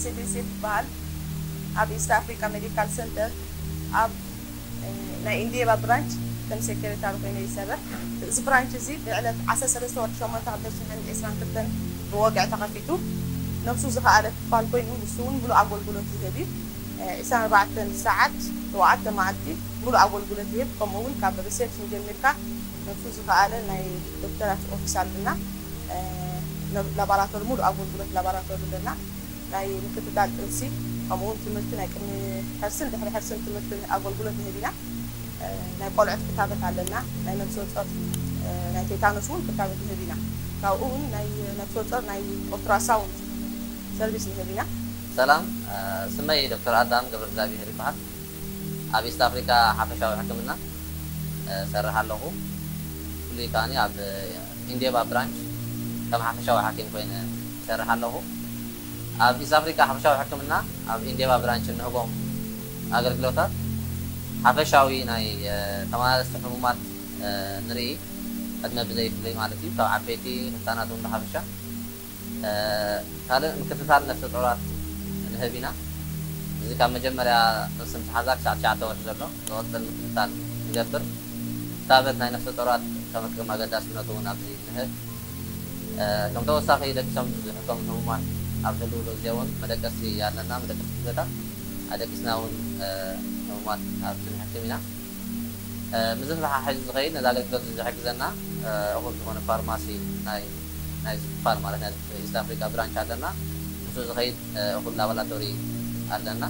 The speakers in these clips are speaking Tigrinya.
ሴቤሴ ትበሃል። ኣብ ኢስት ኣፍሪካ ሜዲካል ሰንተር ኣብ ናይ ኢንዴባ ብራንች ከም ሴክሬታሪ ኮይነ ይሰርሕ። እዚ ብራንች እዚ ብዕለት ዓሰርተ ሰለስተ ወርሒ ሸሞንተ ክልተ ሽሕን ዕስራን ክልተን ብወግዒ ተኸፊቱ። ነብሱ ዝኸኣለ ክፋል ኮይኑ ንሱ እውን ሙሉእ ኣገልግሎት ዝህብ እዩ። ዕስራን ኣርባዕተን ሰዓት ሸውዓተ መዓልቲ ሙሉእ ኣገልግሎት ይህብ። ከምኡ እውን ካብ ሪሴፕሽን ጀሚርካ ነብሱ ዝኸኣለ ናይ ዶክተራት ኦፊስ ኣለና። ላቦራቶሪ፣ ሙሉእ ኣገልግሎት ላቦራቶሪ ኣለና። ናይ ምክትታል ጥንሲ፣ ከምኡ እውን ትምህርቲ፣ ናይ ቅድሚ ሕርስን ድሕሪ ሕርስን ትምህርቲ ኣገልግሎት ንህብ ኢና። ናይ ቆልዑት ክታበት ኣለና። ናይ ነብሰ ጾር፣ ናይ ቴታኖስ እውን ክታበት ንህብ ኢና። ካብኡ እውን ናይ ነብሰ ጾር ናይ ኦልትራሳውንድ ሰርቪስ ንህብ ኢና። ሰላም፣ ስመይ ዶክተር ኣዳም ገብረ እግዚኣብሔር ይበሃል። ኣብ ኢስት ኣፍሪካ ሓፈሻዊ ሕክምና እሰርሕ ኣለኹ። ፍሉይ ከኣ ኣብ ኢንዴባ ብራንች ከም ሓፈሻዊ ሓኪም ኮይነ እሰርሕ ኣለኹ። ኣብ ኢስት ኣፍሪካ ሓፈሻዊ ሕክምና ኣብ ኢንዴባ ብራንች እንህቦም ኣገልግሎታት ሓፈሻዊ ናይ ተመላለስቲ ሕሙማት ንርኢ፣ ዕድመ ብዘይፍለይ ማለት እዩ፣ ካብ ዓበይቲ ህፃናት እውን ብሓፈሻ። ካልእ ምክትታል ነፍሰ ጡራት ንህብ ኢና። እዚ ካብ መጀመርያ ጥንሲ ምስ ሓዛ ክሳዕ ትሽዓተ ወርሒ ዘሎ ዝቕፅል ምክትታል ንገብር። ክታበት ናይ ነፍሰ ጡራት ከመክም ኣገዳስነቱ እውን ኣብዚ ንህብ። ከም ተወሳኺ ደቂሶም ዝሕከሙ ህሙማት ኣብ ዝህልውሉ ግዜ እውን መደቀሲ ኣለና። መደቀሲ ክፍልታት ኣደቂስና እውን ህሙማት ኣብዚ ንሕክም ኢና። ምዝንዛሓ ሒዙ ዝኸይድ ነዚ ኣገልግሎት እዚ ዝሕግዘና እኹል ዝኾነ ፋርማሲ ናይ ናይዚ ክፋል ማለት ናይ ኢስት ኣፍሪካ ብራንች ኣለና። ንሱ ዝኸይድ እኹል ላቦራቶሪ ኣለና።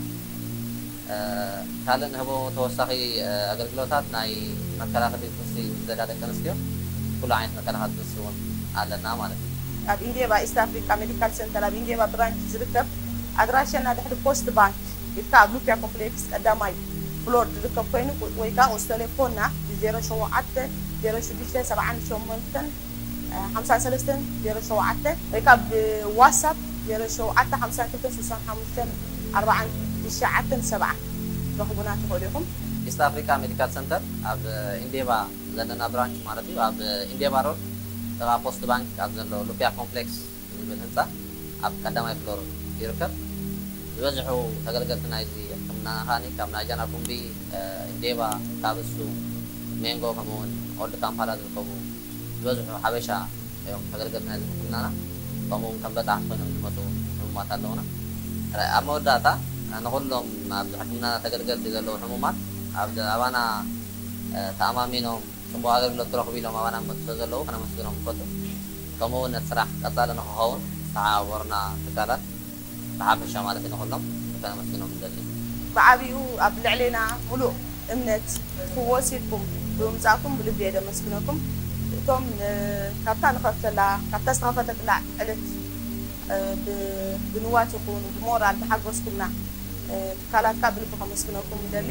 ካልእ ንህቦ ተወሳኺ ኣገልግሎታት ናይ መከላኸሊ ጥንሲ ዝደዳ ደቂ ኣንስትዮ ኩሉ ዓይነት መከላኸሊ ጥንሲ እውን ኣለና ማለት እዩ። ኣብ ኢንዴባ ኢስት ኣፍሪካ ሜዲካል ሰንተር ኣብ ኢንዴባ ብራንች ዝርከብ ኣድራሸና ድሕሪ ፖስት ባንክ ኢልካ ኣብ ሉፒያ ኮምፕሌክስ ቀዳማይ ፍሎር ዝርከብ ኮይኑ ወይ ከዓ ቁፅሪ ቴሌፎንና ዜሮ ሸውዓተ ዜሮ ሽዱሽተ ሰብዓን ሸሞንተን ሓምሳን ሰለስተን ዜሮ ሸውዓተ ወይ ከዓ ብዋትሳፕ ዜሮ ሸውዓተ ሓምሳን ክልተን ስሳን ሓሙሽተን ኣርባዓን ትሽዓተን ሰብዓን ረኽቡና ትኽእሉ ኢኹም። ኢስት ኣፍሪካ ሜዲካል ሰንተር ኣብ ኢንዴባ ዘለና ብራንች ማለት እዩ። ኣብ ኢንዴባ ሮድ ጥቓ ፖስት ባንክ ኣብ ዘሎ ሉፒያ ኮምፕሌክስ ዝብል ህንፃ ኣብ ቀዳማይ ፍሎር ይርከብ። ዝበዝሑ ተገልገልቲ ናይዚ ሕክምናና ከኣ ካብ ናይጃና ኩምቢ፣ ኢንዴባ፣ ካብሱ፣ ሜንጎ ከምኡውን ኦልድ ካምፓላ ዝርከቡ ዝበዝሑ ሓበሻ እዮም ተገልገልቲ ናይዚ ሕክምናና። ከምኡውን ከም በፃሕቲ ኮይኖም ዝመፁ ሕሙማት ኣለውና። ኣብ መወዳእታ ንኩሎም ኣብዚ ሕክምናና ተገልገልቲ ዘለዉ ሕሙማት ኣብ ኣባና ተኣማሚኖም ፅቡቕ ኣገልግሎት ክረኽቡ ኢሎም ኣባና ዝመፁ ስለዘለዉ ከነመስግኖም ንፈቱ። ከምኡ እውን ነቲ ስራሕ ቀፃሊ ንክኸውን ዝተሓባበሩና ትካላት ብሓፈሻ ማለት እዩ ንኩሎም ከነመስግኖም ንደሊ። ብዓብይኡ ኣብ ልዕሌና ሙሉእ እምነት ፍወስ ኢልኩም ብምምፃእኩም ብልቢ እየ ደመስግነኩም። እቶም ካብታ ንኸፍተላ ካብታ ዝተኸፈተትላ ዕለት ብንዋት ይኹን ብሞራል ዝሓገዝኩምና ትካላት ከዓ ብልቢ ከመስግነኩም ንደሊ።